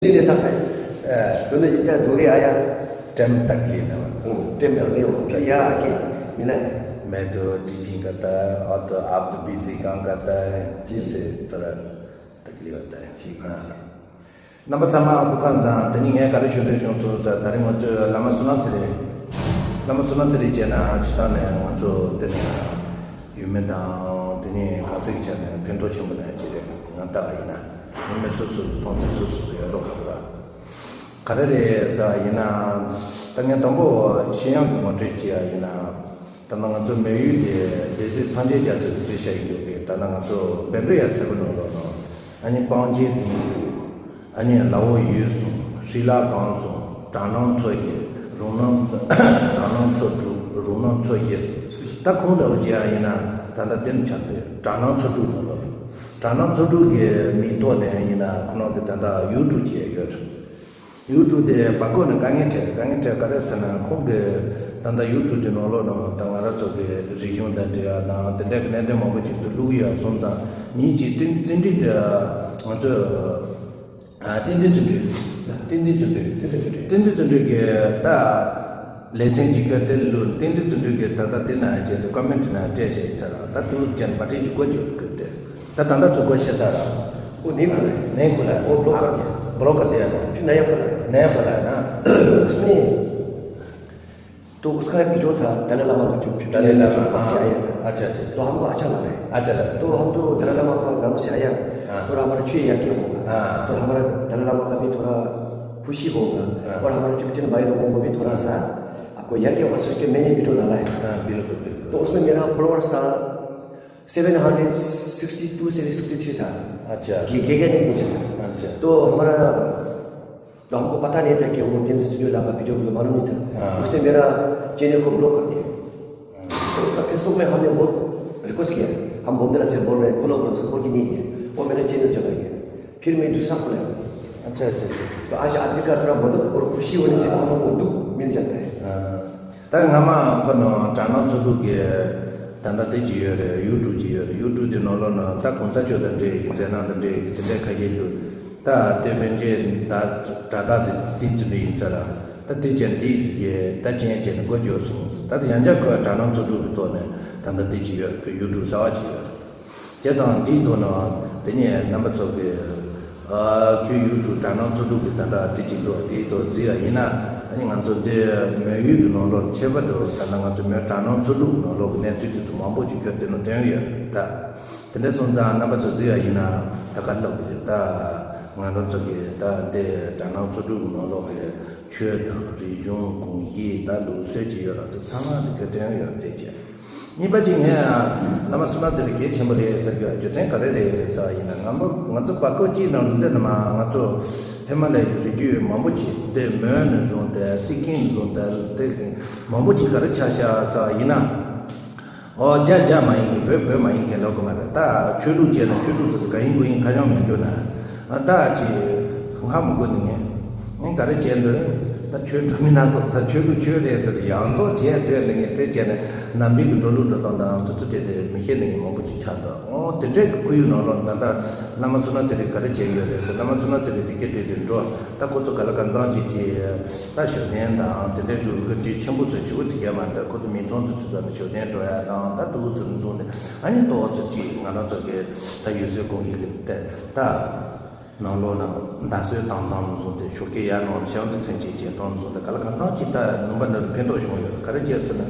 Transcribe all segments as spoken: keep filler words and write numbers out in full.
དེ་ནས་ས་ཕེ། དོ་ནི་ཡིན་ད་དོ་རི་ཨ་ཡ། ཏྲེམ་ཏག་ལི་ན་བ། ཏྲེམ་ཏག་ལི་འོ་ཡ་ཨ་ཀེ། མི་ན། मैं तो टीचिंग करता है और तो आप तो बिजी काम करता है। इससे थोड़ा तकलीफ होता है। हाँ। རྣམ་པ་ཚང་མ་སྐུ་ཁམས་བཟང་། དེ་ནི་ངས་ག་རེ་ཞུ་འདོད་བྱུང་སོང་ཟེར། ད་རིང་ང་ཚོས་བླ་མ་བསོད་ནམས་ཚེ་རིང་། བླ་མ་བསོད་ནམས་ཚེ་རིང་བྱས་ན་སྤྱིར་བཏང་ནས་ང་ཚོ་འདི་ནས་ཡུལ་མི་དང་དེ་ནི་གང་ཟག་གི་ཆ་ནས་ཕན་ཐོགས་ཆེན་པོ་ནས་བྱེད་རེད། ང་ལྟ་བ་ཡིན་ན་ཡུལ་མི་སོ་སོ་མཐོང་ཚུལ་སོ་སོ་སོ་ཡོད་མདོག་ཁ་པོ་ར། ག་རེ་རེད་ཟེར་བ་ཡིན་ན། ད་ངས་དང་པོ་ཤེས་ཡོན་གྱི་ངོ་སྤྲོད་བྱེད་ཡ་ཡིན་ན། ད་ནང་ང་ཚོ་མོན་ཡུལ་དེ་སྡེ་སྲིད་སངས་རྒྱས་རྒྱ་མཚོས་སྒྲིག་བྱས་ཡིན་འདུག་གི། ད་ནང་ང་ཚོ་བཻ་ཌཱུརྱ་སེར་པོ་ནང་ལོགས་ནང་། ཨ་ནི་སྤང་རྒྱན་བདུན་ཅུ། ཨ་ནི་ལ་འོག་ཡུལ་གསུམ། ཧྲི་ལ་གང་གསུམ། གྲྭ་ནང་ཚོ་བརྒྱད། རོང་ནང་གྲྭ་ནང་ཚོ་དྲུག་རོང་ནང་ཚོ་བརྒྱད་ཟེར། ད་ཁོང་འདྲ་བོ་བྱེད་ཡ་ཡིན་ན་ད་ལྟ་དེ་ནི་ཆགས་འདུག་གྲྭ་ནང་ཚོ་དྲུག་ནང་ལོགས། གྲྭ་ནང་ཚོ་དྲུག་གི་མིང་ཐོག་ནས་ཡིན་ན་ཁོ་རང་གི་ད་ལྟ་ཡུལ་གྲུ་བྱས་ཡོད། ཡུལ་གྲུ་དེ་བར་སྐོར་ནས་དཀའ་ངལ་འཕྲད། དཀའ་ངལ་འཕྲད་ག་རེ་ཟེར་ན། ཁོང་གིས་ད་ལྟ་ཡུལ་གྲུ་དེ་ནང་ལོགས་ནང་ད་ང་རང་ཚོ་གི་རིག་གཞུང་དང་འབྲེལ་བ་དང་དེ་འདྲའི་གི་གནད་དོན་མང་པོ་ཅིག་ཏུ་བླུགས་ཡོད་སོང་ཙང་། ཉིན་གཅིག་བསྟན་འཛིན་ཁྲི་དེ་ང་ཚོས་ཨ་བསྟན་འཛིན་བརྩོན་འགྲུས། བསྟན་འཛིན་བརྩོན་འགྲུས། བསྟན་འཛིན་བརྩོན་འགྲུས་ཀྱིས་ད་ལེ་ཚན་གཅིག་ཁྱོད་དེ་ལུ་བསྟན་འཛིན་བརྩོན་འགྲུས་ཀྱིས་ད་ལྟ་དེ་ན་བྱས་ཏེ་ཀོ་མེན་ཊི་ན་སྤྲད་བྱས་ཡིན་ས་ར། ད་དེ་ལུ་ཅན་པ་ཏི་ཅིག་སྒོ་བརྒྱབ་དགོས་ཏེ། ད་ད་ལྟ་ཚུར་སྒོ་ཕྱེ་ཚར་ར། ཨོ་ནེ་ཁུ་ལ། ནེ་ཁུ་ལ། ཨོ་བློ་དཀར་གྱི། བློ་དཀར་དེ་ཡ་ལ། फिर नया खोला। नया खोला है ना। उसमें तो उसका वीडियो था, दलाई लामा का जो वीडियो। दलाई लामा, हाँ। क्या है? अच्छा, अच्छा। तो हमको अच्छा लगा है। अच्छा लगा। तो हम तो दलाई लामा का नाम से आया। हाँ। थोड़ा हमारा छुए याद होगा। हाँ। तो हमारा दलाई लामा का भी थोड़ा खुशी होगा। हाँ। और हमारे टिबेटन भाई लोगों को भी थोड़ा सा आपको याद होगा सोच के मैंने वीडियो डाला है। हाँ, बिल्कुल, बिल्कुल। तो उसमें मेरा फॉलोअर्स था सेवन हंड्रेड सिक्सटी टू से सिक्सटी थ्री था। अच्छा। गे-, गे-, गे नहीं मुझे। अच्छा। तो हमारा, तो हमको पता नहीं था कि वो टेंशन स्टूडियो लगा वीडियो को मालूम नहीं था। हाँ। उसने मेरा चैनल को ब्लॉक कर दिया। हाँ। तो उसका फेसबुक में हमने बहुत रिक्वेस्ट किया, हम बोंदला से बोल रहे हैं, खोलो, खोलो, उसको बोल के नहीं किया। वो मेरा चैनल चला गया। फिर मैं दूसरा खोला। अच्छा, अच्छा, अच्छा, अच्छा। तो आज आदमी का थोड़ा मदद और खुशी होने से हमको दुख मिल जाता है। हाँ। ད་སྔ་མ་ཁོ་ནང་གྲྭ་ནང་ཚོ་དྲུག་གི་ད་ལྟ་དེ་ཅི་ཡོད་རེད། ཡུལ་དྲུག་ཅི་ཡོད་རེད། ཡུལ་དྲུག་དེ་ནང་ལོགས་ན་ད་གོང་ས་མཆོག་དང་འབྲེལ་ཡོད་ཀྱི་མཛད་རྣམ་དང་འབྲེལ་ཡོད་ཀྱི་དེ་འདྲའི་ཁ་ཤས་འདུག་ད་དེ་པཎ་ཆེན་ད་གྲྭ་བདག་དེ་དེ་ཚོ་འདྲ་ཡིན་ས་ར། ད་དེ་ཅན་དེ་ཡི་ད་ཅན་ཅན་སྒོ་བརྒྱབ་སོང་། ད་དེ་ཡང་བསྐྱར་ཁོ་གྲྭ་ནང་ཚོ་དྲུག་གི་ཐོག་ནས་ད་ལྟ་དེ་ཅི་ཡོད་རེད། ཡུལ་དྲུག་གསར་བ་ཅི་ཡོད་རེད། བྱས་ཙང་འདིའི་ཐོག་ནས་དེ་ནས་རྣམ་པ་ཚོ་གིས་ཨ་ཁྱོད་ཡུལ་དྲུག་གྲྭ་ནང་ཚོ་དྲུག་གི་ད་ལྟ་དེ་ཅིག་འདུག་དེའི་ཐོག་གཟིགས་ཡ་ཡིན་ན། ཨ་ནི་ང་ཚོ་འདི་མོན་ཡུལ་གྱི་ནང་ལོགས་ཁྱད་པར་དུ་ད་ལྟ་ང་ཚོ་མོན་གྲྭ་ནང་ཚོ་དྲུག་གི་ནང་ལོགས་ཀྱི་གནས་ཚུལ་དེ་ཚོ་མང་པོ་ཅིག་ཁྱོད་དེ་ནང་བཏོན་ཡོད་རེད་ད། དེ་འདྲ་སོང་ཙང་རྣམ་པ་ཚོ་གཟིགས་ཡ་ཡིན་ན་ད་ག་ལབ་དགོས་རེད། ད་ང་རང་ཚོ་གིས་ད་འདི་གྲྭ་ནང་ཚོ་དྲུག་གི་ནང་ལོགས་ཀྱི་ཆོས་དང་རིག་གཞུང་གོམས་གཤིས་ད་ལུགས་སྲོལ་ཅིག་ཡོད་ར། དེ་ཚང་མ་དེ་ཁྱོད་བཏོན་ཡོད་རེད་ཅེས། གཉིས་པ་གཅིག་ངས་བླ་མ་བསོད་ནམས་ཚེ་རིང་གལ་ཆེན་པོ་རེད་ཟེར་གྱི་རྒྱུ་མཚན་ག་རེ་རེད་ཟེར་བ་ཡིན་ན། ང་མོ་ང་ཚོ་བར་སྐོར་གཅིག་ནང་འདི་ནས་མ་ང་ཚོ་ཧི་མ་ལ་ཡའི་རི་རྒྱུད་མང་པོ་ཅིག་འདི་མོན་ནས་བཟུང་སྟེ་སི་ཀིམ་ནས་བཟུང་སྟེ་དེ་མང་པོ་ཅིག་ག་རེ་ཆགས་ཤག་ཟེར་བ་ཡིན་ན། ཨོ་རྒྱ་རྒྱ་མ་ཡིན་མཁན་བོད་བོད་མ་ཡིན་མཁན་ལབ་དགོས་མ་རེད། ད་ཆོས་ལུགས་བཅས་ན་ཆོས་ལུགས་དེ་ཚོ་ག་ཡིན་དགུ་ཡིན་ཁ་བྱང་མེད་འགྲོ་ན། ཨ་ད་ཅི་ང་མི་དགོས་ནི་ངས། ངས་ག་རེ་བྱས་འདོད། ད་ཆོས་འགྲོ་མི་སྣ་ཚོགས་ཚ་ཆོས་ལུགས་ཆོས་རེད་ཟེར་ཡང་ཚོགས་བྱས་འདོད་ནི་ངས། དེ་བྱས་ནས་ནམ་རྒྱུན་གྱི་འགྲོ་ལུགས་འགྲོ་སྟངས་དང་དུས་ཚོད་དེ་དེ་མི་ཤེས་ནི་ངས་མང་པོ་ཅིག་ཆགས་འདུག་ཨོ་དེ་འདྲའི་གི་ཁོར་ཡུག་ནང་ལོགས་ད་ལྟ་བླ་མ་བསོད་ནམས་ཚེ་རིང་ག་རེ་བྱས་ཡོད་རེད་ཟེར། བླ་མ་བསོད་ནམས་ཚེ་རིང་དེ་སྐད་དེ་དེ་འགྲོ། ད་ཁོ་ཚོ་ག་ལ་གང་འཚམ་ཅིག་གིས་ད་ཞབས་བརྟན་དང་དེ་འདྲའི་འགྲོ་གི་ཅིག་ཆེན་པོ་ཚོས་ཞུ་གི་དེ་གས་མ་རེད། ཁོ་ཚོ་མི་ཚང་དུ་ཚུད་ཙམ་ནས་ཞབས་བརྟན་འགྲོ་ཡ་དང་ད་དུ་བུ་ཚོ་མི་ཚང་ནས་ཨ་ནི་ཏོག་ཙམ་ཅིག་ང་རང་ཚོ་གི་ད་ཡུལ་སྲོལ་གོམས་གཤིས་ཀྱི་ད་ད་ནང་ལོགས་ན་མདའ་གསོལ་བཏང་སྟངས་མི་ཚང་དེ་ཞོགས་ཀས་ཡར་ནང་ཞབས་འདྲེན་མཚན་ཅིག་བྱེད་སྟངས་མི་ཚང་དེ་ག་ལ་གང་འཚམ་ཅིག་ད་ནུས་པ་འདི་ཕན་ཐོགས་བྱུང་ཡོད། ག་རེ་བྱས་ཟེར་ན།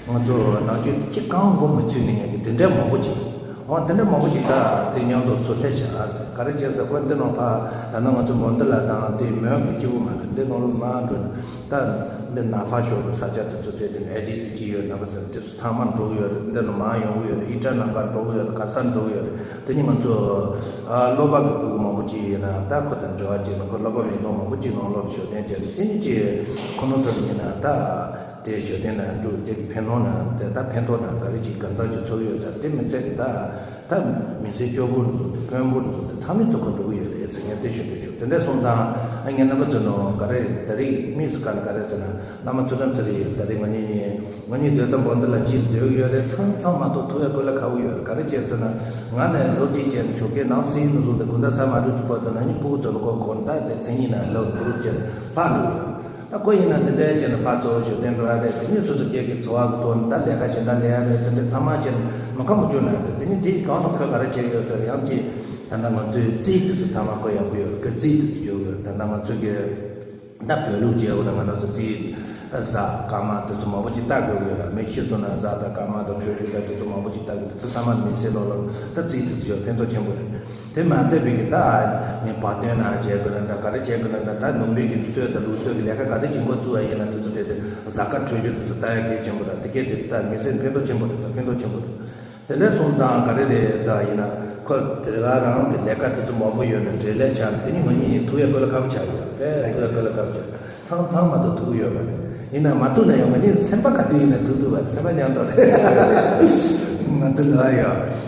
ང་ཚོ་ནང་ཆོས་གཅིག་གང་མགོ་མི་ཚོས་ནས་ཡང་གི་དེ་འདྲའི་མང་པོ་ཅིག་འོ་དེ་འདྲའི་མང་པོ་ཅིག་ད་དེ་མཉམ་དུ་ཚུར་སླེབས་བྱ་ཟེར། ག་རེ་བྱས་ཟེར་ཁོ་འདི་ནང་ཕ་ད་ནང་ང་ཚོ་མོན་དུ་ལ་དང་དེ་མོན་གྱི་སྐྱིད་པོ་མ་འདུག་འདི་ནང་ལོ་མ་འགྲོ་ན་ད་འདི་ནག་ཕ་ཤོར་བའི་ས་ཆ་དེ་ཚོ་བྲལ་དེ་ནས་ཨེ་ཌི་སི་ཅི་ཡོད་ན་པ་ཟེར་དེ་ཚོ་ཚང་མ་འགྲོ་གི་ཡོད་རེད། འདི་ནང་མ་ཡོང་གི་ཡོད་རེད། ཨི་ཊ་ནང་པ་འགྲོ་གི་ཡོད་རེད། ག་ས་འགྲོ་གི་ཡོད་རེད། དེ་ནི་ང་ཚོ་ཨ་སློབ་པ་གི་ཕྲུ་གུ་མང་པོ་ཅིག་ཡིན་ན་ད་ཁོ་དང་འབྲེལ་བ་བྱས་ན་ཁོ་སློབ་པ་མི་ཚང་མང་པོ་ཅིག་ནང་སློབ་ཞུགས་གཏན་བཅད་ནས་དེ་ནི་ཅིག་ཁོ་ནོ་ཚོ་ཡིན་ན་ད། དེ་ཞོ་སྟེང་ན་འདུག་དེ་གི་ཕན་ལོང་ན་དེ་ད་ཕན་ཐོགས་ན་ག་རེ་ཅིག་གང་ཙམ་ཅིག་ཚོར་ཡོད་ཙང་དེ་མི་ཚད་གི་ད་ད་མི་ཚེ་སྐྱོ་པོ་རུ་སོང་དེ་དཔོན་པོ་རུ་སོང་དེ་ཚང་མི་ཚོ་ཁོ་འགྲོ་གི་ཡོད་རེད་ཟེར་ངས་དེ་ཞུ་དེ་ཞུ་དེ་འདྲ་སོང་ཙང་ ཨ། ངས་རྣམ་པ་ཚོ་ནང་ག་རེ་ད་རེས་དམིགས་སུ་བཀར་ནས་ག་རེ་ཟེར་ན། བླ་མ་ཚུལ་ཁྲིམས་ཚེ་རིང་ད་རེས་ང་གཉིས་གཉིས་ང་གཉིས་སྡོད་ས་འབོ་འདི་ལ་གཅིག་སྡོད་ཡོད་རེད། ཚང་ཚང་མ་གཏོགས་ཐུག་ཡ་དཀོན་ལ་ཁག་པོ་ཡོད་རེད། ག་རེ་བྱས་ཟེར་ན། ང་ནས་ལོ་གཅིག་བྱས་ནས་ཞོགས་ཀས་ནང་སྲིད་ནས་བཟུང་སྟེ་དགུན་ཟླ་ས་མ་འགྲོ་གི་བར་དུ་ན་ནི་ཕྲུ་གུ་ཚོ་ལ་ཁོ་གོ་ད་དེ་མཚན་ཉིད་ན་ལོ་འདུག་ཅེས་ལྷག་འདུག་ཡོད། ད་ཁོ་ཡིན་ན་དེ་འདྲའི་བྱས་ནས་ཕར་ཚུར་ཞོགས་ཐེངས་འགྲོ་ཡ་རེད། དེ་ནས་སོ་སོ་སྐྱེས་ཀྱི་འཚོ་བ་གི་ཐོག་ནས་ད་ལས་ཀ་གཞན་དག་ལས་ཡ་རེད། དེ་འདྲ་ཚང་མ་བྱས་ནས་མི་ཁ་མི་བཅུག་ན་རེད། དེ་ནས་དེའི་གང་ལ་ཁོས་ག་རེ་བྱས་ཡོད་ཟེར་ཡང་ཅིག་ད་ལྟ་ང་ཚོའི་རྩིས་དེ་ཚོ་ཚང་མ་བཀོད་ཡག་པོ་ཡོད། ཁོས་རྩིས་དེ་ཚོ་བརྗོད་ཡོད། ད་ལྟ་ང་ཚོ་གི་ད་བོད་ལུགས་བྱས་ཡོད་ན་ང་རང་ཚོ་རྩིས་གཟའ་སྐར་མ་དེ་ཚོ་མང་པོ་ཅིག་ལྟ་དགོས་ཀྱི་ཡོད་ལ། མི་ཤི་སོང་ན་གཟའ་དང་སྐར་མ་དང་འཕྲོད་སྦྱོར་དང་དེ་ཚོ་མང་པོ་ཅིག་ལྟ་དགོས། དེ་ཚོ་ཚང་མ་མི་ཚེ་ནང་ལ་ད་རྩིས་དེ་ཚོ་ཡོད་ཕན་ཐོགས་ཆེན་པོ་རེད། དེ་མ་ཚད་པའི་གི་ད་ངས་བར་སྟོན་ན་བྱས་དགོས་ན་འདྲ། ག་རེ་བྱས་དགོས་ན་འདྲ། ད་ནང་པའི་གི་རྩོད་དང་ལུགས་སྲོལ་གི་ལས་ཀ་ག་རེ་བྱེད་འགོ་བཙུགས་པ་ཡིན་ན་དེ་ཚོ་དེ་དེ་གཟའ་སྐར་འཕྲོད་སྦྱོར་དེ་ཚོ་ལྟ་ཡ་གལ་ཆེན་པོ་རེད། དེ་གས་དེ་ད་མི་ཚེ་ཕན་ཐོགས་ཆེན་པོ་རེད། ད་ཕན་ཐོགས་ཆེན་པོ་རེད། དེ་འདྲ་སོང་ཙང་ག་རེ་རེད་ཟེར་བ་ཡིན་ན། ཁོ་དེ་ག་རང་གི་ལས་ཀ་དེ་ཚོ་མང་པོ་ཡོད་ན་འབྲེལ་ལས་ཆགས་ནས་དེ་ནི་ང་གཉིས་ནི་ཐུག་ཡ་དགོས་ལ་ཁག་པོ་ཆགས་ཡོད་རེད། ཐུག་ཡ་དགོས་ལ་ཁག་པོ་ཆགས། ཚང་ཚང་མ་དུ་ཐུག་ཡོད་མ་རེད། ཡིན་ན་མ་ཐུག་ན་ཡང་ང་གཉིས་སེམས་པ་ག་དུས་ཡིན་ན་ཐུག་ཐུབ་པ་རེད། སེམས་པ་མཉམ་དུ་རེད། ང་ཚོ་ལ་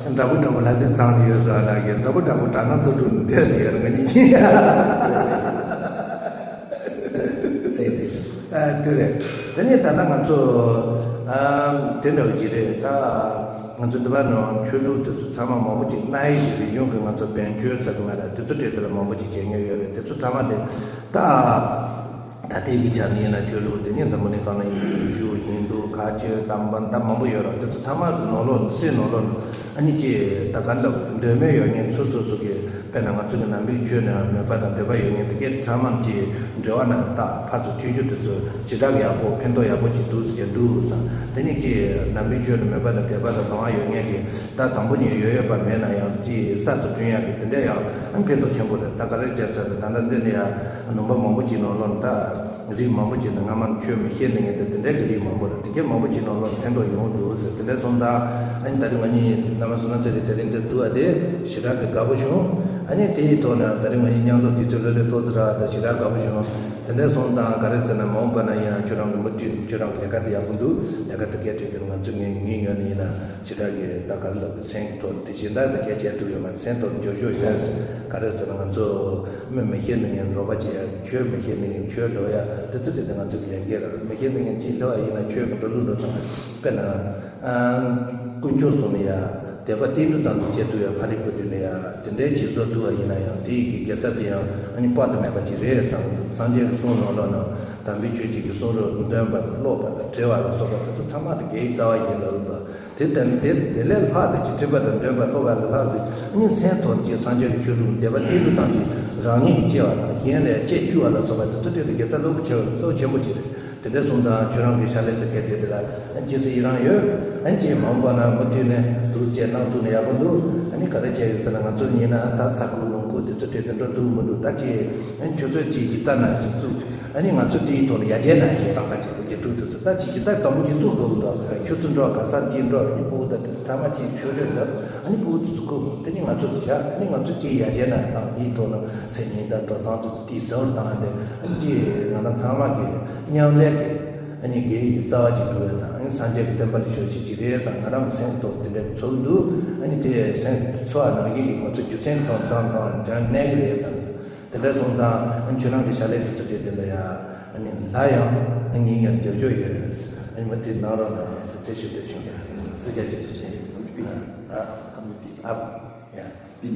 ཡང་འདྲ་པོ་འདྲ་པོ་ལ་སེམས་ཚང་ནས་ཡོད་ཟེར་བ་ལ་ཡང་འདྲ་པོ་འདྲ་པོ་དྲ་སྣང་ཚོ་དྲུག་ནས་འདོད་ནས་ཡོད་རེད་ང་གཉིས་ཀྱིས། སེ་སེ། ཨ། དེ་རེད། དེ་ནས་ད་ལྟ་ང་ཚོ། ཨ། དེ་འདྲ་བ་ཅིག་རེད། ད་ང་ཚོ་འདི་པ་ནང་ཆོས་ལུགས་དེ་ཚོ་ཚང་མ་མང་པོ་ཅིག་གནའ་ཡིག་གི་རིག་གཞུང་གི་ང་ཚོ་བན་ཆོས་ཟེར་གི་མ་རེད། དེ་ཚོ་གྲས་དེ་ལ་མང་པོ་ཅིག་མཇལ་མྱོང་ཡོད་རེད། དེ་ཚོ་ཚང་མ་དེ་ད་ད་ལྟའི་གི་ཆ་ནས་ཡིན་ན་ཆོས་ལུགས་དེ་ནི་འཛམ་བུ་གླིང་སྟེང་ན་ཡིན་ཞུ་ཧིན་དུ་ཁ་ཆེ་དམ་པ་ད་མང་པོ་ཡོད་རེད། དེ་ཚོ་ཚང་མ་གི་ནང་ལོགས་ནས་སའི་ནང་ལོགས་ནས་ཨ་ནི་ཅིག་ད་ག་ལབ་འདོད་མོས་ཡོད་མཁན་སོ་སོ་སོ་གི། དཔེར་ན་ང་ཚོ་ནི་ནང་པའི་ཆོས་ནང་མོས་པ་དང་འདོད་པ་ཡོད་མཁན་དེ་གས་ཚང་མ་གྱི་འབྲེལ་བ་ནང་ད་ཕར་ཚུར་མཐུན་འགྱུར་དེ་ཚོ་ཞེ་དྲག་ཡག་པོ་ཕན་ཐོགས་ཡག་པོ་ཅིག་འདུག་ཟེར་འདུག་བསམ། དེ་ནི་ཅི་ནང་པའི་ཆོས་ནང་མོས་པ་དང་དད་པ་དང་དང་བ་ཡོད་མཁན་གྱི་ད་དང་པོ་ཉིད་ཡོད་ཡོད་པ་མེད་ན་ཡང་ཅི་གསར་དུ་བསྐྲུན་ཡག་གི་དེ་འདྲ་ཡང་ཨང་ཕན་ཐོགས་ཆེན་པོ་རེད། ད་ག་རེ་བྱས་ཚར་ད་ད་ལྟ་འདི་ནི་ཡང་ནུས་པ་མང་པོ་ཅིག་ནང་ལོགས་ད། རིགས་མང་པོ་ཅིག་ནི་སྔ་མ་ཆོས་མི་ཤེས་ནི་ངས་དེ་དེ་འདྲའི་གི་རིགས་མང་པོ་རེད། དེ་གས་མང་པོ་ཅིག་ནང་ལོགས་ཕན་ཐོགས་ཡོང་འདུག་ཟེར། དེ་འདྲ་སོང་ཙང་ཨ་ནི་ད་རིང་ང་གཉིས་ནི་ནམ་སོང་ན་དེ་རིང་དེ་རིང་འདིར་འདུག་ཨ་དེ་ཞེ་དྲག་གི་དགའ་པོ་བྱུང་། ཨ་ནི་དེའི་ཐོག་ནས་ད་རིང་ང་གཉིས་མཉམ་དུ་དུས་ཚོད་ལྷོད་ལྷོད་ཏོག་ཙི་རག་དེ་ཞེ་དྲག་དགའ་པོ་བྱུང་། དེ་འདྲ་སོང་ཙང་ག་རེ་ཟེར་ན་མ་འོངས་པ་ན་ཡིན་ན་ཁྱོད་རང་གི་མུ་མཐུད་ཁྱོད་རང་གི་ལས་ཀ་དེ་ཡག་པོ་འདུག་ལས་ཀ་དེ་གས་བྱས་ཏེ་ང་ཚོ་ངའི་ངའི་ངོས་ནས་ཡིན་ན་ཞེ་དྲག་གི་ད་ག་རེ་ལབ་དགོས། སེམས་ཀྱི་ཐོག་ནས་དེ་གཞན་དག་དེ་གས་བྱས་ཐུབ་ཡོད་མ་རེད། སེམས་ཐོག་ནས་འབྱོར་ཤོག་ཡོད། ག་རེ་ཟེར་ན་ང་ཚོ་མི་མི་ཤེས་ནི་ངན་རོགས་པ་བྱེད་ཡ། ཆོས་མི་ཤེས་ནི་ངན་ཆོས་འགྲོ་ཡ། དེ་ཚོ་དེ་དེ་ང་ཚོ་གི་ལས་འགན་རེད། མི་ཤེས་ནི་ངན་ཅིག་ལྟ་བ་ཡིན་ན་ཆོས་ཀྱི་འགྲོ་ལུགས་འགྲོ་སྟངས། དཔེར་ན། ཨ། དཀོན་མཆོག་གསུམ་ལ་ཡ་དད་པ་ཏིལ་འབྲུ་ཙམ་དུ་བྱེད་ཐུབ་ཡ། ཕ་རི་པོ་དུ་ལ་ཡ་དེ་འདྲའི་བྱེད་བཟོ་ཐུབ་པ་ཡིན་ན་ཡང་དེ་ཡི་གི་དགེ་རྩ་དེ་ཡང་ཨ་ནི་དཔག་ཏུ་མེད་པ་ཅིག་རེད་བསམ། སངས་རྒྱས་ཀྱི་གསུང་ནང་ལོགས་ན་དམ་པའི་ཆོས་ཅིག་གི་གསུང་རབ་འདོན་པ་དང་ཀློག་པ་དང་དྲི་བ་ལ་སོགས་པ་དེ་ཚོ་ཚང་མ་དེ་དགེ་བའི་རྩ་བ་ཡིན་ལབ་ཡོད་པ། དེ་ལྟར་དེ་དེ་ལས་ལྷག་སྟེ་ཅི་ཁྲིད་པ་དང་འདོན་པ་སློབ་པ་ལས་ལྷག་སྟེ་ཨ་ནི་སེམས་ཐོག་ཅིག་སངས་རྒྱས་ཀྱི་ཆོས་ལུགས་འདོད་པ་ཏིལ་འབྲུ་ཙམ་ཅིག་རང་ཉིད་ཀྱིས་སྐྱེ་བ་དང་གཞན་ལ་སྐྱེ་བཅུག་པ་ལ་སོགས་པ་དེ་ཚོ་དེ་དགེ་རྩ་རླབས་ཆེ་བ་རླབས་ཆེན་པོ་ཅིག་རེད། དེ་འདྲ་སོང་ཙང་ཁྱོད་རང་གི་ཕྱག་ལས་དེ་གལ་ཏེ་དེ་ལ་ཨ་ཅི་སྲིད་ཡི་རང་ཡོད་ཨ་ཅི་མ་འོངས་པ་ན་མུ་མཐུད་ནས་འདུག་ཅེས་གནང་ཐུབ་ན་ཡག་པོ་འདུག་ཨ་ནི་ག་རེ་བྱས་ཡོད་ཟེར་ན་ང་ཚོ་ཡིན་ན་ད་ས་ཁུག་ལུང་ཁུག་དེ་ཚོ་དེ་དེ་འདྲ་འདུག་མི་འདུག་ད་ཅི་ཨ་ནི་ཆུ་ཚོད་ཅིག་ཡི་ད་ན་ཅིག་བཙུགས། ཨ་ནི་ང་ཚོ་དེའི་ཐོག་ལ་ཡར་རྒྱས་གནང་ཞིག་བཏང་ག་ཅིག་རྒྱལ་སྤྲུལ་དེ་ཚོ་ད་ཅིག་ཡི་ད་དང་པོ་ཅིག་བཙུགས་དགོས་འདུག་ཆུ་ཚོད་འགྲོ་ག་ས་དེ་འགྲོ་ཨ་ནི་ཕྲུ་གུ་ད་དེ་ཚོ་ཚང་མ་ཅིག་ཤོད་ཤོད་འདུག་ཨ་ནི་ཕྲུ་གུ་དེ་ཚོ་ཁུག་དེ་ནི་ང་ཚོ་ཚོ་བྱ་ཨ་ནི་ང་ཚོ་ཅིག་ཡར་རྒྱས་གནང་དང་དེའི་ཐོག་ལ་མཚན་ཉིད་དང་འགྲོ་སྟངས་དེ་ཚོ་དེའི་གཟབ་བཏང་སྟེ་ཨ་ནི་ཅིག་ང་རང་ཚང་མ་གི་མཉམ་ལས་ཀྱི་ཨ་ནི་དགེ་བའི་རྩ་བ་ཅིག་སྒྲུབ་ཡ་དང་ཨ་ནི་སངས་རྒྱས་ཀྱི་བསྟན་པ་ལ་ཞབས་ཕྱི་ཅིག་རེད་བསམ་ང་རང་གི་སེམས་ཐོག་དེ་འདྲ་ཚོར་གི་འདུག་ཨ་ནི་དེ་སེམས་ཚོར་བ་ནང་བཞིན་གྱི་ང་ཚོ་རྒྱུ་མཚན་དང་བསམ་དང་དོན་གནས་ཀྱི་རེད་བསམ། དེ་འདྲ་སོང་ཙང་ཁྱོད་རང་གི་ཕྱག་ལས་དེ་ཚོ་བྱས་དེ་འདྲ་ཡ་ཨ་ནི་ལ་ཡང་ངས་ཡང་རྒྱབ་སྐྱོར་ཡོད། ཨ་ནི་མུ་མཐུད་གནང་རོགས་གནང་ཟེར་དེ་ཞུ་འདོད་བྱུང་། ཨ་ནི་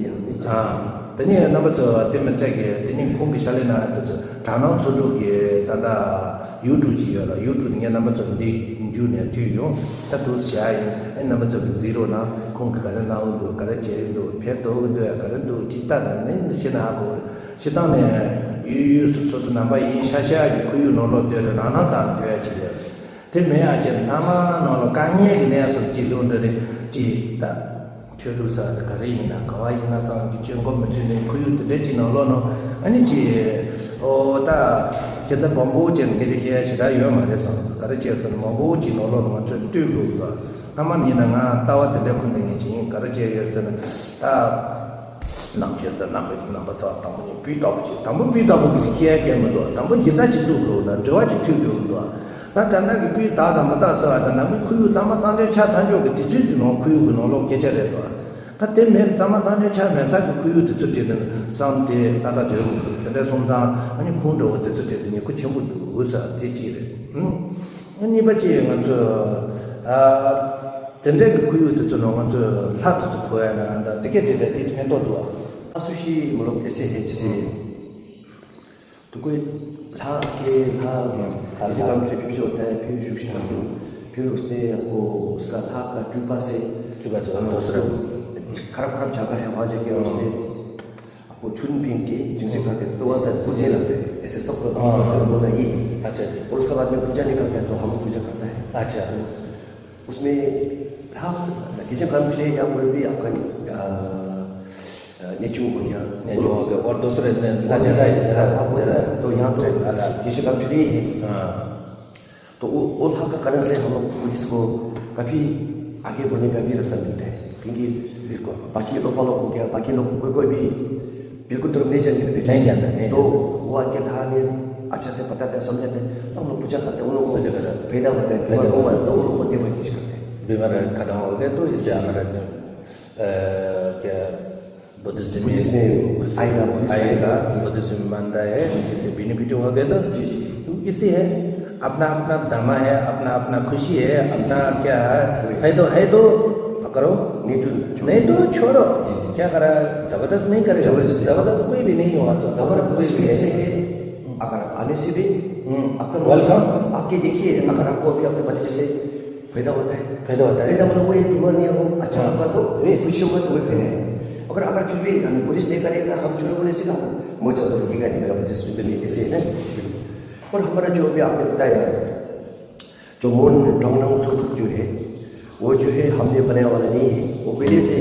ཡ། དེ་ནས་རྣམ་པ་ཚོ་དེ་མི་ཚད་ཀྱི་དེ་ནས་ཁོང་གི་ཕྱག་ལས་གནང་ཡ་དེ་ཚོ་དྲ་སྣང་ཚོ་དྲུག་གི་ད་ལྟ་ཡུ་ཊུབ་ཅིག་ཡོད་ལ་ཡུ་ཊུབ་དེ་ངས་རྣམ་པ་ཚོ་འདི་མཇུག་ནས་མཐུད་ཡོང་ད་འདུག་བྱ་ཡིན། ཨ་ནི་རྣམ་པ་ཚོ་གི་གཟིགས་རོགས་གནང་། ཁོང་གི་ག་རེ་གནང་འདུག་ག་རེ་བྱེད་འདུག་ཕན་ཐོགས་འདུག་ཡ་ག་རེ་འདུག་ཅིག་ལྟ་དང་ནི་ཤེས་ན་ཧ་གོ་རེད། སྤྱིར་བཏང་ནས་ཡུལ་ཡུལ་སོ་སོ་སོ་ནང་པ་ཡིན་ཤག་ཤག་གི་ཁོར་ཡུག་ནང་ལོགས་སྡོད་རེད། རང་རང་དང་སྡོད་ཡ་ཅིག་རེད། དེ་མིན་ཡ་ཅན་ཚང་མ་ནང་ལོགས་དཀའ་ངལ་གྱི་གནས་སུ་ཅིག་ལུས་འདྲ་རེད་ཅིག་ད། ཆོས་ལུགས་ས་དེ་ག་རེ་ཡིན་ན་ག་བ་ཡིན་ན་བསམ་གྱི་སྐྱོན་གོ་མི་ཚུད་ནས་ཁོར་ཡུག་དེ་འདྲ་ཅིག་ནང་ལོགས་ནང་ཨ་ནི་ཅིག་ཨོ་ད་དགེ་རྩ་བམ་པོ་ཅན་སྐད་ཆ་བཤད་ཡ་ཞེ་དྲག་ཡོད་མ་རེད་བསམ། ག་རེ་བྱས་ཟེར་ན་མང་པོ་ཅིག་ནང་ལོགས་ནང་ང་ཚོས་ལྟོས་དགོས་གི་ལ། སྔ་མ་ཡིན་ན་ང་ལྟ་བ་དེ་འདྲ་ཁུར་འདི་ངས་ཅིག་ཡིན་ག་རེ་བྱས་ཡོད་ཟེར་ན་ད། ནང་ཆོས་དང་རྣམ་པའི་རྣམ་པ་ཚོ་དང་པོ་ནས་སྤུས་དག་པོ་ཅིག་དང་པོ་སྤུས་དག་པོ་གི་ཅིག་བཤད་ཡ་མི་འདུག་དང་པོ་ཡིག་ཚགས་ཅིག་བཙུགས་དགོས་འདུག་འབྲེལ་བ་ཅིག་མཐུད་དགོས་འདུག་ད་ད་ལྟ་གི་སྤུས་དག་དང་མི་དག་ཟེར་བ་དང་ནང་པའི་ཁོར་ཡུག་གཙང་མ་གཙང་རྐྱང་ཆ་ཚང་ཕྱོགས་ཀྱི་དུས་ཚོད་ཀྱི་ནང་ཁོར་ཡུག་གི་ནང་ལོགས་སྐད་ཆ་རེད་འདུག་ད་དེ་མེད་ཙང་མ་ཙང་ནས་ཆ་མེད་ཚ་གི་ཁོར་ཡུག་དེ་ཚོ་བྲིས་ནས་བསམ་དེ་ཏག་ཏག་བྲིས་རུང་དེ་འདྲ་སོང་ཙང་ཨ་ནི་ཁོང་འདྲ་བོ་དེ་ཚོ་བྲིས་ཏེ་ཉེ་ཁུ་ཆེན་པོ་འདུག་ས་དེ་གཅིག་རེད། ཨང་། གཉིས་པ་གཅིག་ང་ཚོ་ཨ་དེ་འདྲ་གི་ཁོར་ཡུག་དེ་ཚོ་ནང་ང་ཚོ་ལྷ་དེ་ཚོ་ཕོ་ཡ་ན་ད་དེ་གས་བྲིས་ཏེ་དེ་ཕན་ཐོགས་འདུག་ཨ། ཨ་སུ་ཤི་མ་ལོག་ཨེ་སེ་ཧེ་ཅི་སེ། तो कोई ལྷ་ཀྱི་ལྷ་ལྷ་ལྷ་ལམ་ཁྲིད་ཕེབས་ཤོག་དེ་ཕེབས་བཞུགས་ཤིག་དང་ཕེབས་རུ་སྟེ་ཡག་པོ་སྐ་ལྷ་ཀ་སྤྲུལ་པ་སེ་སྤྲུལ་པ་སེ་ལམ་དོ་སར་ཁ་རབ་ཁ་རབ་ཆ་ག་ཧེ་ཧ་ཇེ་ཀེ་རུ་སྟེ་ཨ་ཁོ་ཐུན་ཕིང་གི་ཇིང་སི་ཁ་ཏེ་ཏོ་བ་ས་པུ་ཇེ་ལ་ཏེ་ཨེ་སེ་སོག་ཏོ་ཏོ་བ་ས་མོ་ན་ཡི། अच्छा अच्छा। और उसके बाद में पूजा नहीं करता है तो हम पूजा करता है। अच्छा। उसमें हाँ, किचन काम के लिए या कोई भी आपका नेचुंग हो गया। नेचुंग हो गया। और दूसरे ने ला जाता है, हाँ, हाँ, वो जाता है। तो यहाँ तो किचन काम के लिए ही। हाँ। तो वो वो वहाँ का कारण से हम लोग बुद्धिस्ट को काफ़ी आगे बढ़ने का भी रास्ता मिलता है, क्योंकि बिल्कुल। बाकी लोग फॉलो हो गया, बाकी लोग कोई कोई भी बिल्कुल धर्म नहीं जानते थे। नहीं जानता, नहीं तो जानता। वो आके ढाल में अच्छा से बताते हैं, समझाते हैं, तो हम लोग पूजा करते हैं, उन लोगों को पूजा करते हैं। फायदा होता है, फायदा बीमार होता है। हुआ तो उन लोगों को देखभाल कीजिए करते हैं। बीमार खत्म हो गया तो इससे हमारा अ, क्या बुद्धिज्म बुद्धिज्म में आएगा, बुद्धिज्म आएगा, आएगा। बुद्धिज्म मानता है, जैसे बेनिफिट हो गया तो जी, जी। तो इसी है, अपना अपना धर्म है, अपना अपना खुशी है, अपना क्या है, वही। है तो, है तो पकड़ो, नहीं तो छोड़ो। नहीं तो छोड़ो। जी, जी। क्या करा, जबरदस्त नहीं करेगा, जबरदस्त नहीं। जबरदस्त कोई भी नहीं हुआ तो, हमारा जबरदस्त कोई भी कुछ भी ऐसे है। है, अगर आने से भी हम्म। आपका welcome। आपके देखिए, अगर आपको अभी अपने भतीजे से फायदा होता है। फायदा होता है। फायदा मतलब वो ये बीमार नहीं हो, अच्छा हाँ। होगा तो, वही। खुशी होगा तो वही फायदा है। अगर, अगर फिर भी हम पुलिस नहीं करेगा, हम चोरों को नहीं सिखाओ, मुझे तो ठीक है, मेरा पुलिस में ऐसे है ना। और हमारा जो अभी आपने बताया, जो मोन डोंगनांग चोटुक जो है, वो जो है हमने बनाया वाला नहीं है, वो पहले से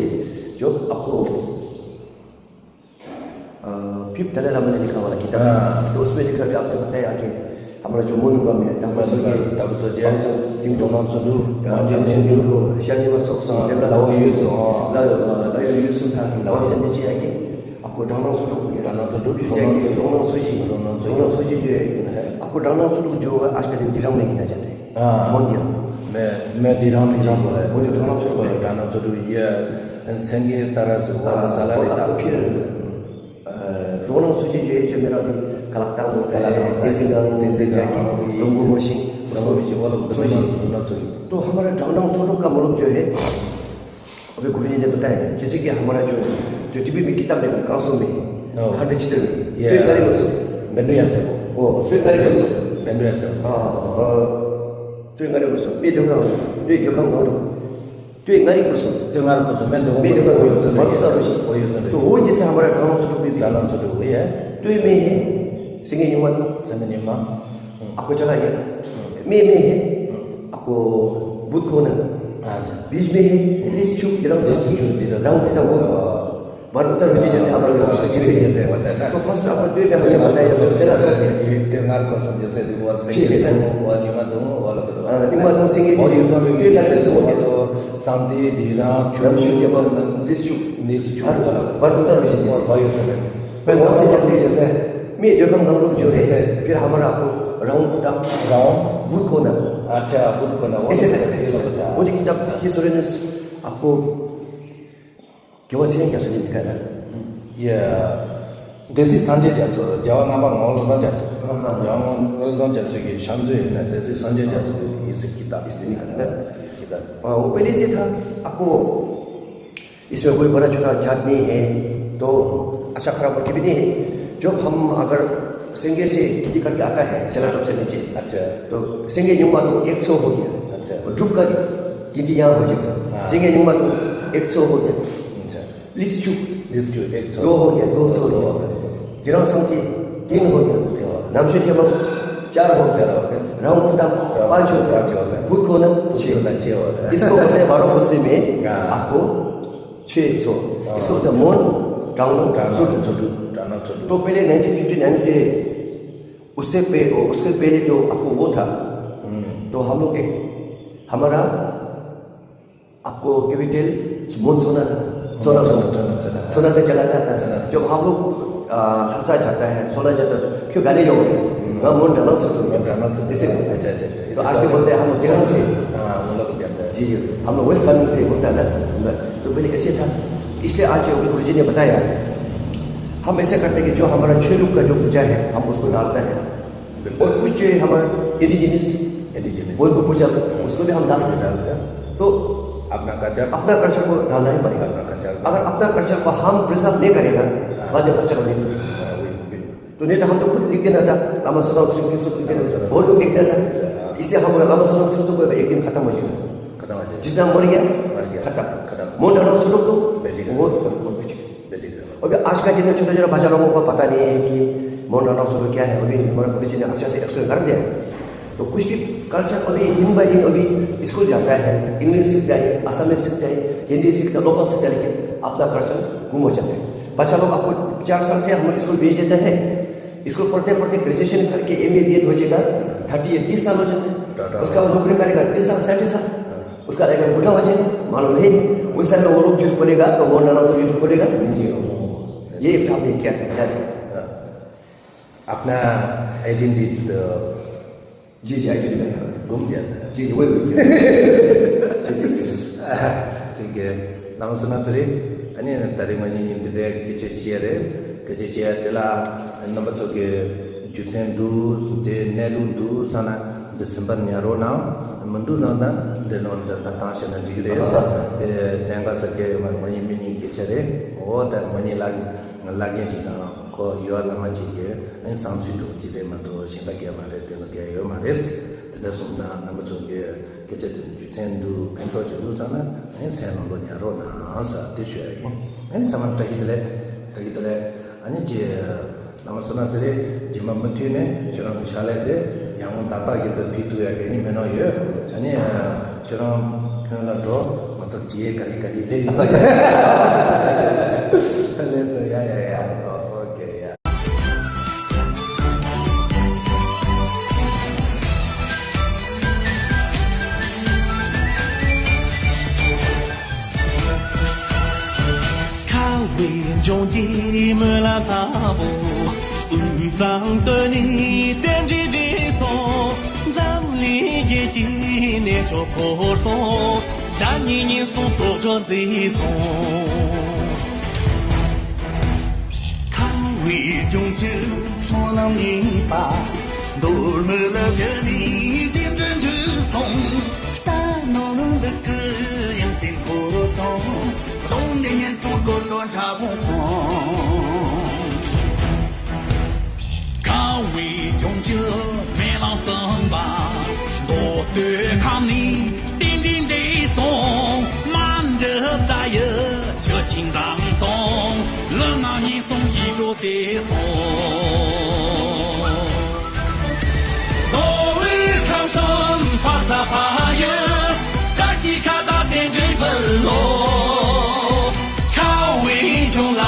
जो आपको अ, फिफ्थ दलाई लामा ने लिखा वाला किताब है। हाँ। तो उसमें लिखा भी आपने बताया कि हमारा जो मोनुबा में, तब तब तो ये टिंग टोंग नाम सुधु, हाँ, मांझे टिंग टोंग सुधु, शानी मा सोक हाँ, लाओ ये तो, हाँ। लाओ, अ, लाओ ये सुन था, लाओ से नीचे आके, आपको डांगनांग सुधु को ये। डांगनांग सुधु, फिर जाके डोंगनांग सुजी, डोंगनांग सुजी। डोंगनांग सुजी जो है, आपको डांगनांग सुधु जो है, आज का दिन दिरांग में गिना जाता है। हाँ। मोन दिरांग। मैं, मैं दिरांग में जाऊँ बोला है। वो जो डांगनांग सुधु बोला है। डांगनांग सुधु ये संगीत तरह से वो हाँ, साला और भी आपको था। फिर अ, रोनक सुजी जो है, जो मेरा अभी कलाक्तांग होता है, कलाक्तांग होता है। तेंजिंग गांग, तेंजिंग गांग, तेंजिंग गांग, डोंगू मोशिंग, डोंगू मोशिंग, वो लोग सुजी। रोनक सुजी। तो हमारा डांगनांग चोटुक का मतलब जो है, अभी गुरु जी ने बताया है, जैसे कि हमारा जो, जो टीवी में किताब लेकर कांसो में, हाँ। हंड्रेड चित्र में, ये तो ये गाड़ी में सो। बेंडू यासे को। ओ, तो ये गाड़ी में सो। बेंडू यासे को। हाँ, हाँ, हाँ। तो ये गाड़ी में सो। ये देखो, ये देखो, गाँव तो। ཏུའི་ང་རིག་པར་སོང་། ཏུའི་ང་རིག་པར་སོང་། མེན་དུ་འོང་མེན་དུ་འོང་། འོ་ཡོད་ཚོད་འོ་ཡོད་ཚོད། འོ་ཡོད་ཚོད། ཏུ་འོ་ཇི་སེ་ཧ་མ་ར་དྲང་ཚོད་འགྲོ་བའི་དྲང་ཚོད་འགྲོ་བའི་ཡ། ཏུའི་མེ་ཧེ། སེང་གེ་ཉི་མ་དང་། སེང་གེ་ཉི་མ། ཨ་ཁུ་ཅ་ལ་ཡ། མེ་མེ་ཧེ། ཨ་ཁུ་བུད་ཁོ་ན། ཨ་ཅེ། བིཇ་མེ་ཧེ། ལིས་ཆུ་དེ་རང་སེ་ཆུ་དེ་རང་དེ་དང་འོ། བར་དུ་ཚར་བུ་ཅི་ཅི་སེ་ཧ་མ་ར་ཡོད་ཀྱི་སེ་ཡེ་སེ་བ་ད་ད། ཏུ་ཕ་སུ་ཨ་ཁུ་ཏུའི་མེ་ཧ་ཡ་མ་ད་ཡ་ཏུ་སེ་ལ་ཁ་ཏུ་ཏུའི་ང་རིག་པར་སོང་ཅི་སེ་དུ་བ་སེང་གེ་དང་འོ་ཉི་མ་དང་འོ་ལ་ཁ་ཏུ། ཨ་ཉི་མ་དང་སེང་གེ་འོ་ཡོད་ཚོད་འགྲོ་བའི་ཡ་སེ་སོ་ཁ་ཏུ། སམ་དེ་དེ་རང་ཆུ་ནམ་ཞུ་རྒྱལ་བ་ལིས་ཆུ་ནིས་ཆུ་བར་བར་དུ་སར་མི་ཤེས་ཀྱི་བར་ཡོད་ཚོད་མེད། དཔེ་ནང་སེ་ཀྱང་དེ་རྒྱལ་སེ། མི་འདོད་ཁམས་ནང་རུབ་བྱོས་སེ་ཕིར་ཧ་མ་ར་ཁོ་རང་བུ་དང་རང་བུ་ཁོ་ན། ཨ་ཅག་བུ་ཁོ་ན་འོ་ཨེ་སེ་ད་ཡོད་ཚོད་ད། འོ་དེ་ཀྱི་ད་ཁྱི་སོ་རེ་ནི་ཨ་ཁོ། དགེ་བ་ཆེན་རྒྱ་མཚོ་ནི་འདི་ག་ན། ཡ། སྡེ་སྲིད་སངས་རྒྱས་རྒྱ་མཚོ་རྒྱལ་བ་ངག་དབང་ངག་དབང་བློ་བཟང་རྒྱ་མཚོ། ཨ་ཧ། རྒྱལ་བ་ངག་དབང་བློ་བཟང་རྒྱ་མཚོ་གི་ཞབས་མཛོད་ཡིན་ན་སྡེ་སྲིད་སངས་རྒྱས་རྒྱ་མཚོ་གི་ཡིག་ཚིག་ཀི་ཏབ་ཡིག་ཚིག་ནི་ག་ན་ཀི་ཏབ། ཨ་འོ་པེ་ལེ་སི་ཐ་ཨ་ཁོ། इसमें कोई बड़ा छोटा जात नहीं है। तो अच्छा खराब और किबी नहीं है। जो हम अगर सिंगे से किती करके आता है सेला टॉप से नीचे। अच्छा। तो सिंगे न्यूमा तो एक सौ हो गया। अच्छा। और डुब का किती यहाँ हो जाएगा। हाँ। सिंगे न्यूमा तो एक सौ हो गया। अच्छा। लिस्चू। लिस्चू एक सौ। दो हो गया, दो सौ। दो हो गया। दिरांग संगति तीन हो गया। तीन हो गया। नामशे टेबल चार हो गया। चार हो गया। राउंड कुताम राउंड पाँच हो गया। पाँच हो गया। बुध को ना छः। बुध को ना छः हो गया। इसको बोलते हैं बारह मुस्लिम में हाँ। आपको छः सौ। हाँ। इसको बोलते हैं मोन, डाउन, डाउन, छोटू। छोटू, डाउन, छोटू। तो पहले नाइनटीन फिफ्टी नाइन से उससे पे-, उसके पहले जो आपको वो था, हम्म। तो हम लोग एक, हमारा आपको कैपिटल मोन सोना था। सोना, सोना, सोना, सोना। सोना से चलाता था। सोना। जब हम लोग, आ, हंसा जाता है, सोना जाता है, तो क्यों गाने जो होते हैं? हम्म। वहाँ मोन डालना शुरू हो गया। मोन डालना शुरू हो गया। इसे अच्छा, अच्छा, अच्छा। तो आज के बोलते हैं हम लोग दिरांग से। हाँ, वो लोग जानते हैं। जी, जी। हम लोग वेस्ट कामेंग से बोलता है ना। तो पहले ऐसे था। इसलिए आज जो गुरु जी ने बताया, हम ऐसे करते हैं कि जो हमारा छह लोग का जो पूजा है, हम उसको डालते हैं। बिल्कुल। और कुछ जो है हमारा इंडिजिनस, इंडिजिनस। वो भी पूजा, उसको भी हम डालते हैं। डालते हैं। तो अपना कल्चर। अपना कल्चर को डालना ही पड़ेगा। अपना कल्चर। अगर अपना कल्चर को हम प्रिजर्व नहीं करेगा, हाँ। बाद में कल्चर नहीं बनेगा। हाँ, वही, बिल्कुल। तो नहीं तो हम तो खुद लिख देना था, लामा सोनाम श्री कृष्ण लिख देना था, बहुत लोग लिख देना था। इसलिए हम बोला, लामा सोनाम श्री तो कोई एक दिन खत्म हो जाएगा। खत्म हो जाएगा। जितना मर गया, मर गया। खत्म। खत्म। मोहन राणा श्री तो बैठे गए। बहुत, बहुत बैठे गए। बैठे गए। अभी आज का दिन में छोटा छोटा बच्चा लोगों को पता नहीं है कि मोहन राणा श्री क्या है। अभी हमारा गुरु जी ने अच्छा से एक्सप्लेन कर दिया है। तो कुछ भी कल्चर अभी दिन बाय दिन अभी स्कूल जाता है, इंग्लिश सीखता है, असमिया सीखता है, हिंदी सीखता है, लोकल सीखता है, लेकिन अपना कल्चर गुम हो जाता है। बच्चा लोग आपको चार साल से हम स्कूल भेज देते हैं, स्कूल पढ़ते पढ़ते ग्रेजुएशन करके एम ए बी एड हो जाएगा, थर्टी ईयर, तीस साल हो जाता है। टाटा। उसका बाद नौकरी करेगा तीस साल, सैंतीस साल, उसका रहेगा बूढ़ा हो जाएगा, मालूम है नहीं। उस टाइम में वो लोग जरूरत पड़ेगा तो वो नाना से जरूरत पड़ेगा, नहीं जिएगा। ये एक टॉपिक क्या था, क्या था? अपना आइडेंटिटी तो जी, जी, आइडेंटिटी का। गुम जाता है। जी, जी, वही, वही। जी, जी, जी। ठीक है। नमस्ते, नमस्ते। अनि तरिक मनी नि बिदे के चे शेयर है। के चे शेयर तेला नंबर तो के जुसेन दु, ते नेलु दु, सना दिसंबर न्यारो ना, मंदु ना ना, दे नोन दे ताशे ना डिग्री। ते नेंगा सके मन मनी मिनी के चे रे। ओ ते मनी लाग, लागे जी ना। ཁོ་ཡོད་བླ་མ་གཅིག་གིས་ཨན་བསམ་ཚུལ་འགྲོ་གཅིག་རེད་མ་གཏོགས་གཞན་པ་སྐད་མ་རེད། དེ་ལ་སྐད་ཡོད་མ་རེད། དེ་འདྲ་སོང་ཙང་རྣམ་པ་ཚོ་གིས་སྐད་ཆ་དེ་རྒྱུ་མཚན་འདུག་ཕན་ཐོགས་ཅིག་འདུག་བསམ་ན་ཨན་སེམས་ནང་དུ་ཉར་རོགས་གནང་ཟེར་དེ་ཞུ་ཡ་ཡིན། ཨན་ཚང་མ་བཀྲ་ཤིས་བདེ་ལེགས། བཀྲ་ཤིས་བདེ་ལེགས། ཨ་ནི་ཅི་བླ་མ་བསོད་ནམས་ཚེ་རིང་རྗེས་མ་མུ་མཐུད་ནས་ཁྱེད་རང་གི་ཕྱག་ལས་དེ་ཡང་མོ་ད་ལྟ་བརྒྱུད་དུ་ཕུལ་ཐུབ་ཡ་གི་ནི་མི་སྣང་ཡོད། ཨ་ནི་ཁྱེད་རང་ཕན་ལ་འགྲོ། ང་ཚོ་རྗེས་ག་ལེ་ག་ལེ་ལེ་ཡོད། ལེ་ཚོ་ཡ་ཡ་ཡ། ཨོ་ཨོ་ཀེ་ཡ། ཁ་བའི་ལྗོངས་ཀྱི་སྨོན་ལམ་དང་པོ། དབུས་གཙང་སྟོད་ནས་རྟེན་འབྲེལ་འགྲིག་སོང་། འཛམ་གླིང་རྒྱལ་གྱི་གནས་མཆོག་བོར་སོང་། དགྲ་གཉེན་ཉེན་སོང་དོག་སྒྲོན་མཛེས་སོང་། ཁ་བའི་ལྗོངས་ཀྱི་སྨོན་ལམ་གཉིས་པ། མདོ་སྨད་ལ་བཞུགས་ནས་རྟེན་འབྲེལ་འགྲིག་སོང་། རྟ་ནོར་ལུག་གི་ཡང་རྟེན་བོར་སོང་། གདོང་ནས་ཉེན་སོང་དོག་སྒྲོན་ཕྲ་བོ་སོང་། ཁ་བའི་ལྗོངས་ཀྱི་སྨོན་ལམ་གསུམ་པ། མདོ་སྟོད་ཁམས་ནས་རྟེན་འབྲེལ་འགྲིག་སོང་། མ་འདྲི་རྩ་ཡི་ཆུ་ཆེན་འཛོམས་སོང་། ལུས་ངག་ཉེན་སོང་ཡིད་འགྲོ་བདེ་སོང་། མདོ་དབུས་ཁམས་གསུམ་ཕ་ས་ཕ་ཡུལ། བཀྲ་ཤིས་ཁ་བརྡ་རྟེན་འབྲེལ་ཕུལ་ལོ། ཁ་བའི་ལྗོངས་ལ་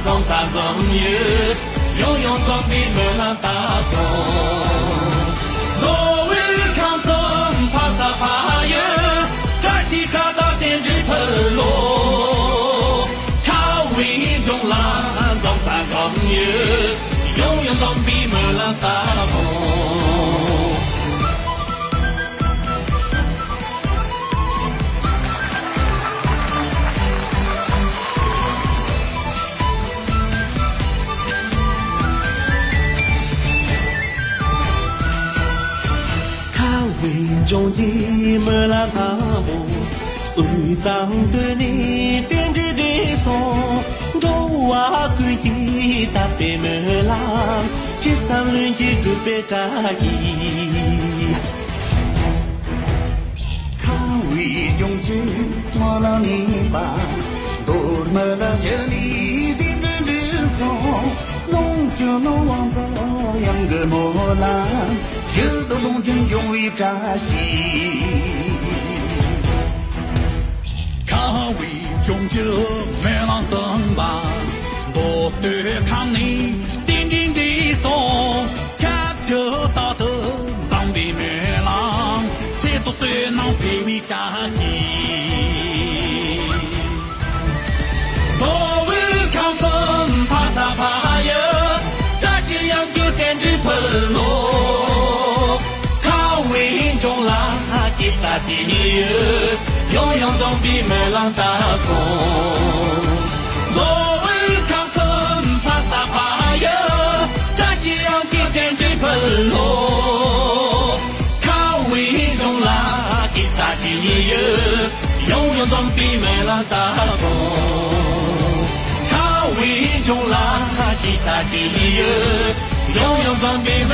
འཛོམས་ས་འཛོམས་ཡུལ། ཡང་ཡང་འཛོམས་པའི་སྨོན་ལམ་བཏབ་སོང་། མདོ་དབུས་ཁམས་གསུམ་ཕ་ས་ཕ་ཡུལ། བཀྲ་ཤིས་ཁ་བརྡ་རྟེན་འབྲེལ་ཕུལ་ལོ། ཁ་བའི་ལྗོངས་ལ་འཛོམས་ས་འཛོམས་ཡུལ། ཡང་ཡང་འཛོམས་པའི་སྨོན་ལམ་བཏབ་སོང་། ཁ་བའི་ལྗོངས་ཀྱི་སྨོན་ལམ་དང་པོ། དབུས་གཙང་སྟོད་ནས་རྟེན་འབྲེལ་འགྲིག་སོང་། འགྲོ་བ་ཀུན་གྱི་དད་པའི་སྨོན་ལམ། ཅི་བསམ་ལྷུན་གྱིས་འགྲུབ་པའི་བཀྲ་ཤིས། ཁ་བའི་ལྗོངས་ཀྱི་སྨོན་ལམ་གཉིས་པ། མདོ་སྨད་ལ་བཞུགས་ནས་རྟེན་འབྲེལ་འགྲིག་སོང་། ལོངས་སྤྱོད་ནོར་བུ་རྫོགས་གཡང་གི་སྨོན་ལམ། ཡུལ་དུ་ལོངས་སྤྱོད་འབྱུང་བའི་བཀྲ་ཤིས། ཁ་བའི་ལྗོངས་ཀྱི་སྨོན་ལམ་གསུམ་པ། མདོ་སྟོད་ཁམས་ནས་རྟེན་འབྲེལ་འགྲིག་སོང་། ཁྱབ་ཆུ་རྟག་ཏུ་འཛོམས་པའི་སྨོན་ལམ། ཚེ་ཐོག་བསོད་ནམས་འཕེལ་བའི་བཀྲ་ཤིས། མདོ་དབུས་ཁམས་གསུམ་ཕ་ས་ཕ་ཡུལ། བཀྲ་ཤིས་གཡང་རྒྱུད་རྟེན་འབྲེལ་ཕུལ་ལོ། ཁ་བའི་ལྗོངས་ལ་སྐྱེ་ས་སྐྱེ་ཡུལ། ཡང་ཡང་འཛོམས་པའི་སྨོན་ལམ་བཏབ་སོང་། ཅི་ཕལ་ལོ། ཁ་བའི་ལྗོངས་ལ་ཅི་ས་ཅི་ཡོད། ཡོང་ཡོང་འཛོམས་པའི་མེ་ལ་ལྟ་སོང་། ཁ་བའི་ལྗོངས་ལ་ཅི་ས་ཅི་ཡོད། ཡོང་ཡོང་འཛོམས་པའི་